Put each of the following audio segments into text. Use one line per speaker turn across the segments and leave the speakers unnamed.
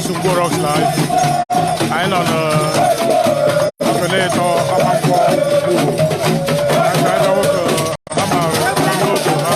This is Ngwo Rocks Live. Anyị nọ n'Afeletọ Amankwọ Ngwo. Aka anyị nwoke ha mara ndị otu ha.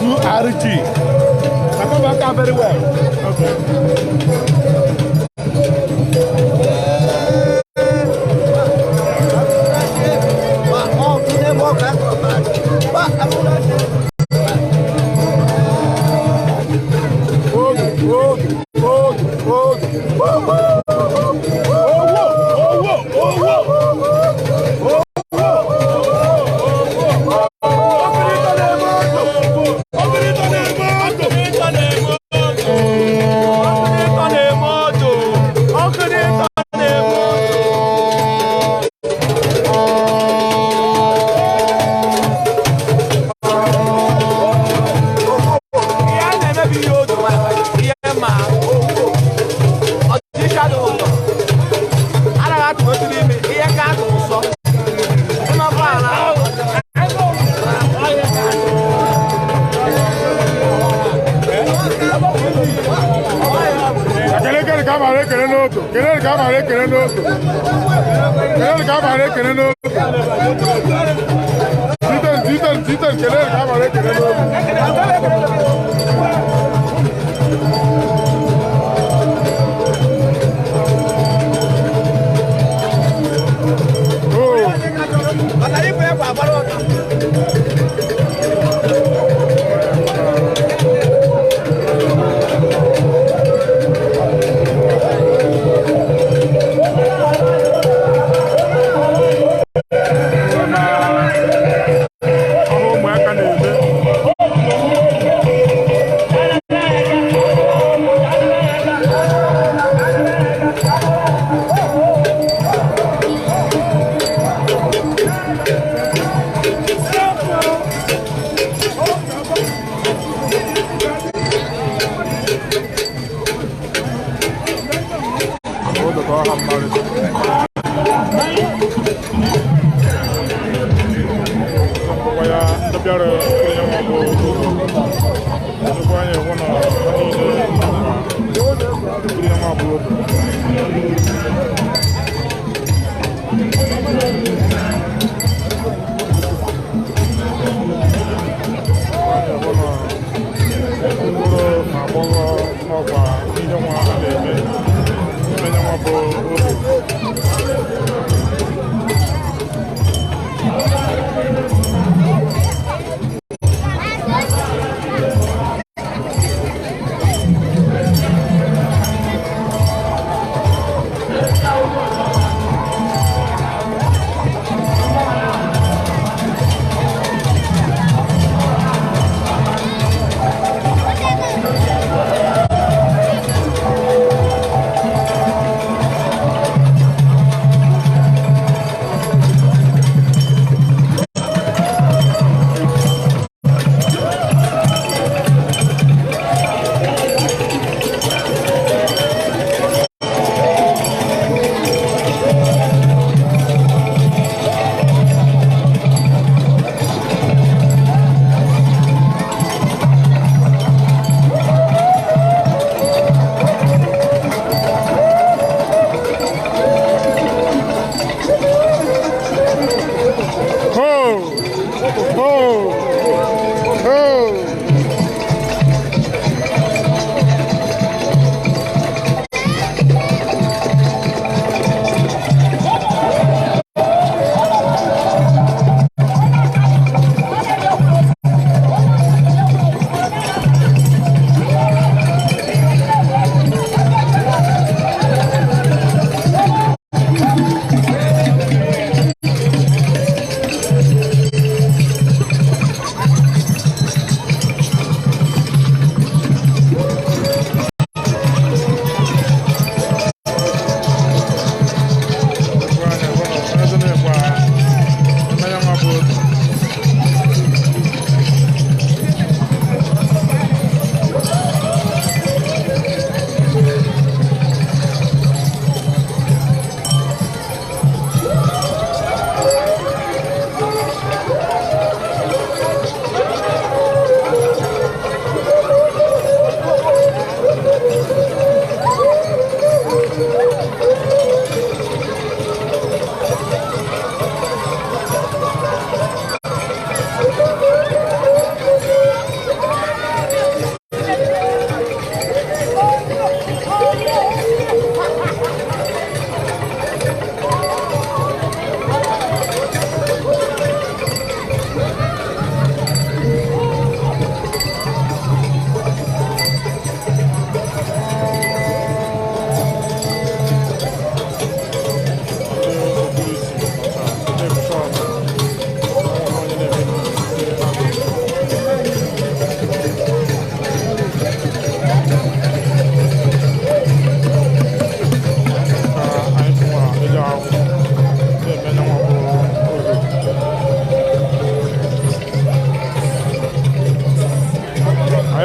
URG. I come back out very well.
Okay.
Oge, oge, oge, oge.
Owó, owó, owó. Kele kele ka mara ekele n'otu. Kele ka mara ekele n'otu. Kele ka mara ekele n'otu. Titen, titen, titen, kele ka mara ekele n'otu. Oh. Ọhụ ụmụaka na-eme. Ụlọ ka ọha mmadụ. Ọkwa ya ndị bịara onye nwa bụ nnukwu anya ịhụ na ha niile onye nwa bụ otu. Anya ịhụ na mkpụrụ na agbọghọ n'ọkwa ihe nwa ha na-eme eme nwa bụ obi.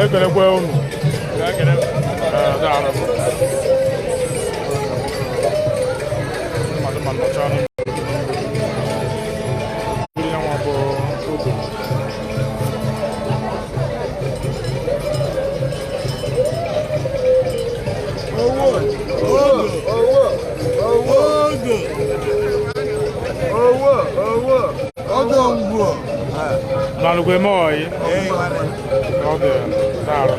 Anyị ekelekwa unu. Daalụ. Mmadụ ma nọcha mmiri ya nwa bụ odo.
Owó owó owó odo owó owó odo ngwo.
Nalụkwa eme ọyị. Ọ dị, daalụ.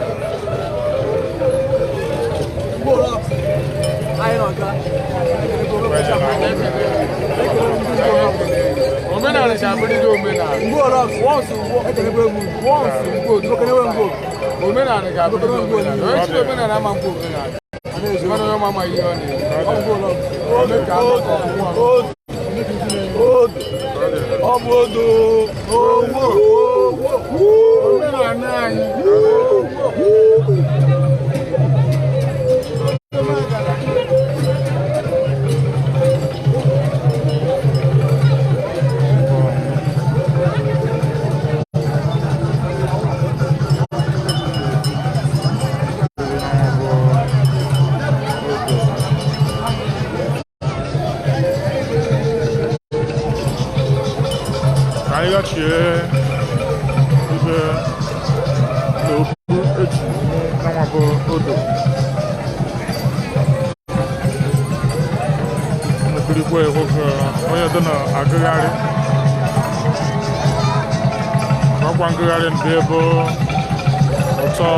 Omenala ga-abụrịrị omenala. Once ngwo, omenala ga-abụrịrị omenala. Onye chiri omenala ama nkwa omenala. Mana onye ọma ama ihe ọ na-eme. Ome ka ama ọgwụ ọgwụ.
Odo ọ bụ odo owó owó.
Omenala anyị.
Ka anyị gachie ibe na okwu eji na nwa bụ odo. Nkwurikwa nwoke onye dị na-agụgharị ọkwa ngụgharị ndị ebe ụtọ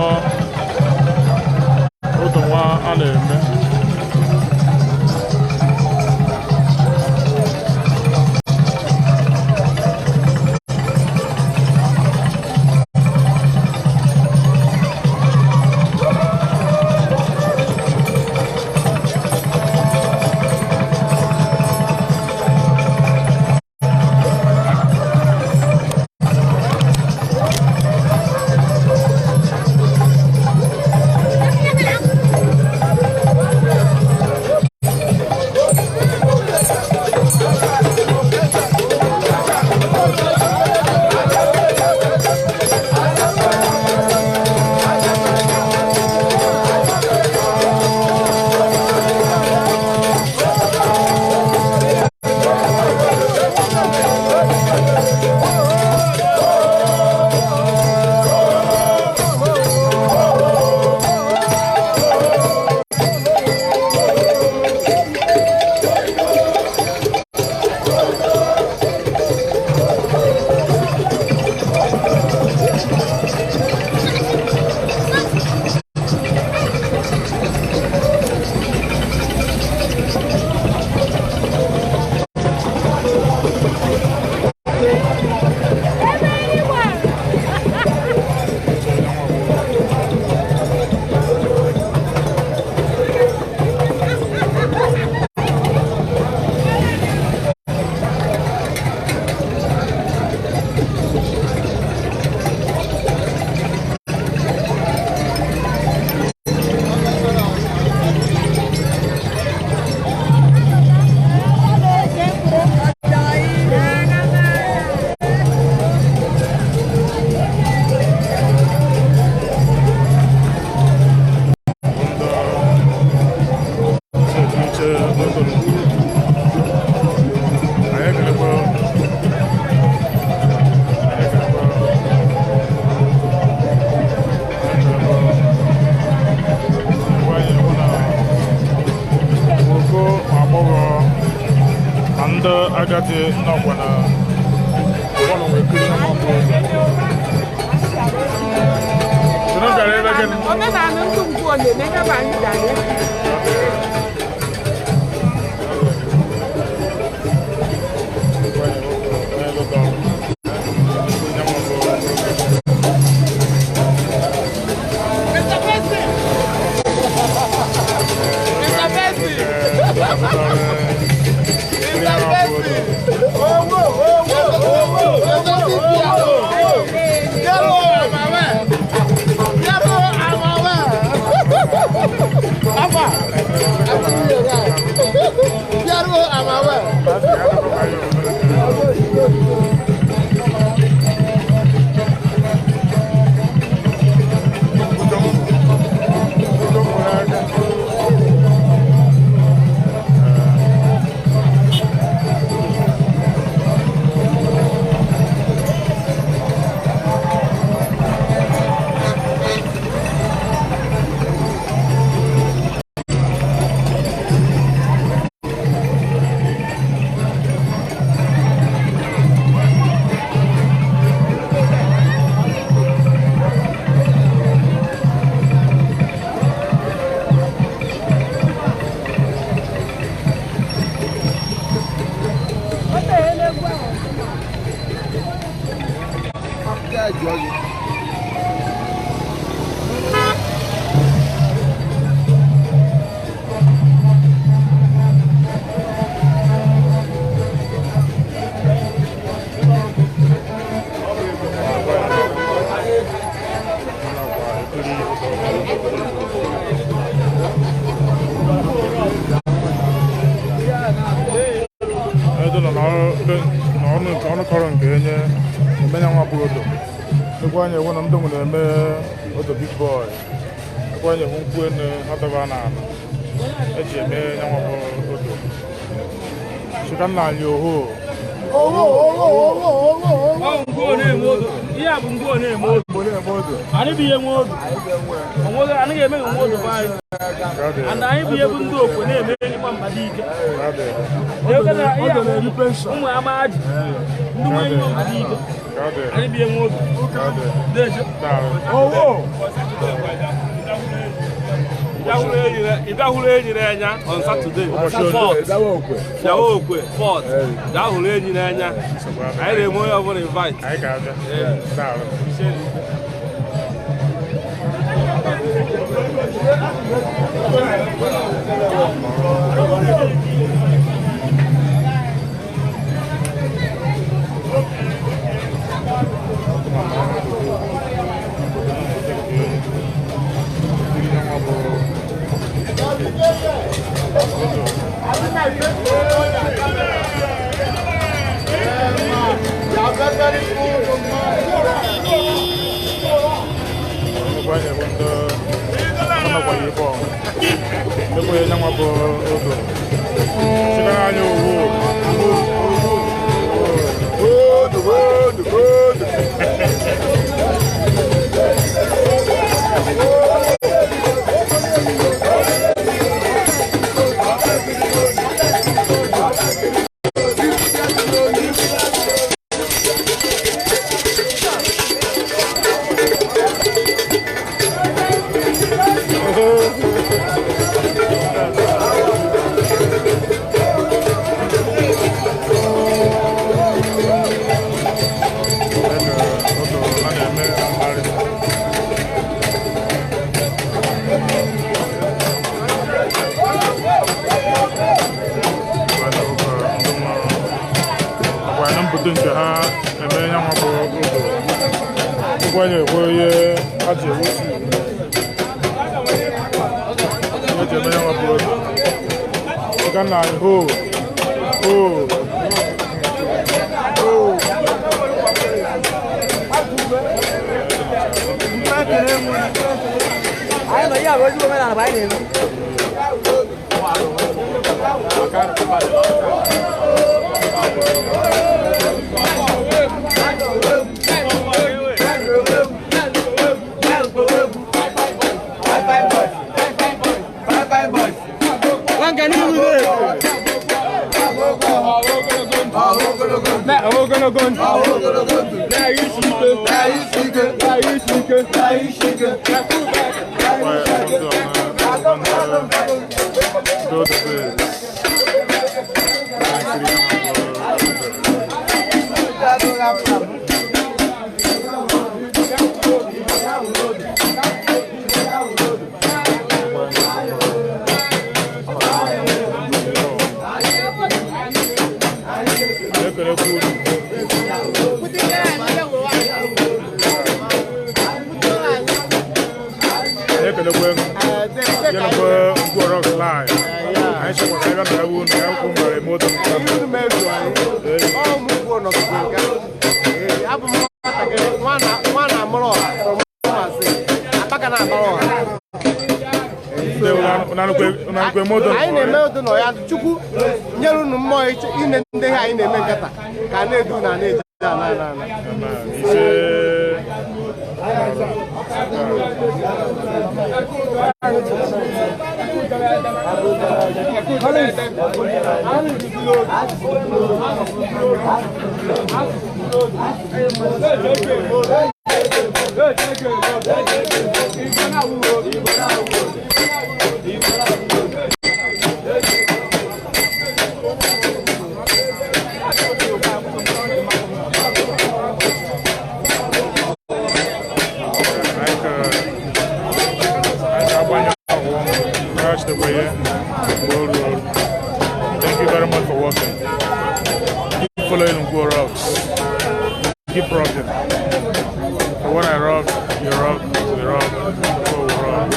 odo nwa a na-eme. Ndị agadi nọkwa na bọọlụ nwere kiri na mabụ. Sinu bịara ebe gịnị?
Omenala ndị ngwo na-eme ya bụ anyị bịara ebe. Mr. President! Mr. President! Mr. President!
Owó owó owó owó. Yẹ́rọ àmàwẹ̀. Yẹ́rọ àmàwẹ̀. Afa. Yẹ́rọ àmàwẹ̀.
Na-ekiri edo nọ n'ọnụ nke ọnụ kọrọ nke enye emenya nwa bụ odo. Ekwe anyị ewu na ndị nwere eme odo big boy. Ekwe anyị ewu nkwụ enu ha dọba n'ala eji eme nyanwa bụ odo. Chika nna anyị oho.
Owó owó owó owó owó.
Ngwo na-eme odo. Ihe a bụ ngwo na-eme odo. Anyị bụ ihe nwe odo. Onweghị anaghị eme nwe odo be anyị. And anyị bụ ihe bụ ndị okwe na-eme enyi mmadụ ike. Ego na ihe a bụ ụmụ amaji. Ndị nwe enyi mmadụ ike. Anyị bụ ihe nwe odo. Deje.
Owó.
Ị bịahụrụ enyi n'anya on Saturday. Fourth. Bịawa okwe fourth. Bịa hụrụ enyi n'anya. Anyị na-eme onye ọbụla invite.
Anyị ga-abịa. Daalụ. Nnukwu anyị bụ ndị ọnọkwa ibe ọ nnukwu onye nwa bụ odo chịkara anyị owu.
Odo odo odo.
Odo a na-eme mkparị. Ọkwa na mbudo nke ha eme ya nwa bụ odo. Ụgwọ anyị ekwe ihe ha ji ewetu ihe eji eme ya nwa bụ odo. Ọga nna anyị ho ho.
Anyị nọ ihe a bụ ezigbo omenala bụ anyị na-eme.
Ekelekwa unu. Ekelekwa unu. Yenekwa Ngwo Rocks live. Anyị chekwa ka anyị bịa nọrọ unu ya kwụ mere eme otu nke
Unu mezu anyị. Ọ mụ kwuo nọgide nga. Ee, abụ m nwatakịrị nwa na amụrụ ọha from Ụmụazị. Akpaka na abara ọha.
Unanukwe moto.
Anyị na-eme udo nọ ya. Chukwu nyere unu mmụọ ine ndị ha anyị na-eme nkata ka a na-edu na na-eje ala ala ala.
Ise. Anyị ga-agbanye ọgwụ laghachitekwa ihe mgbe o ruo. Thank you very much for watching. Keep following Ngwo Rocks. Keep rocking. For when I rock, You rock, we rock, we rock.